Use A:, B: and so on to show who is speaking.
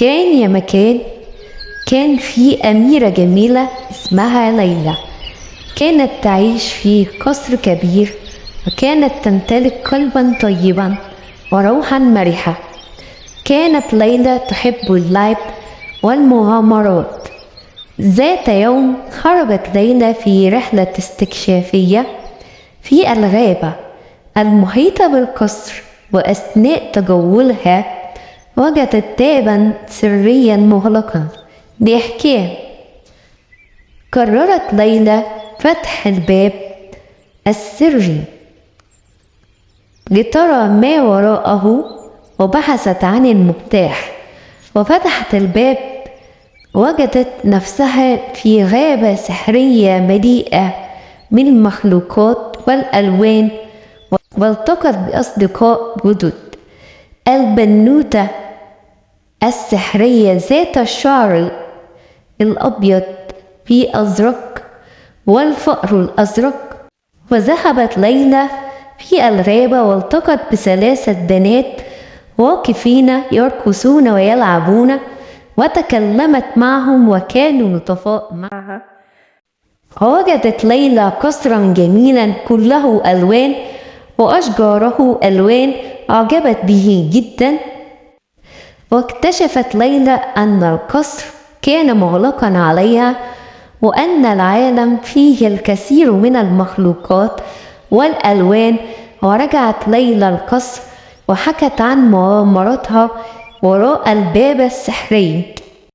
A: كان يا مكان، كان في أميرة جميلة اسمها ليلى. كانت تعيش في قصر كبير، وكانت تمتلك قلبا طيبا وروحا مرحة. كانت ليلى تحب اللعب والمغامرات. ذات يوم خرجت ليلى في رحلة استكشافية في الغابة المحيطة بالقصر، وأثناء تجولها وجدت بابا سريا مغلقا بإحكام. قررت ليلى فتح الباب السري لترى ما وراءه، وبحثت عن المفتاح وفتحت الباب. وجدت نفسها في غابة سحرية مليئة من المخلوقات والألوان، والتقت بأصدقاء جدد: البنوتة السحرية ذات الشعر الأبيض في أزرق والفأر الأزرق. وذهبت ليلى في الغابة والتقت بثلاثة بنات واقفين يرقصون ويلعبون، وتكلمت معهم وكانوا لطفاء معها. وجدت ليلى قصرا جميلا كله ألوان وأشجاره ألوان، أعجبت به جدا. واكتشفت ليلى أن القصر كان مغلقا عليها، وأن العالم فيه الكثير من المخلوقات والألوان. ورجعت ليلى القصر وحكت عن مغامرتها وراء الباب السحري.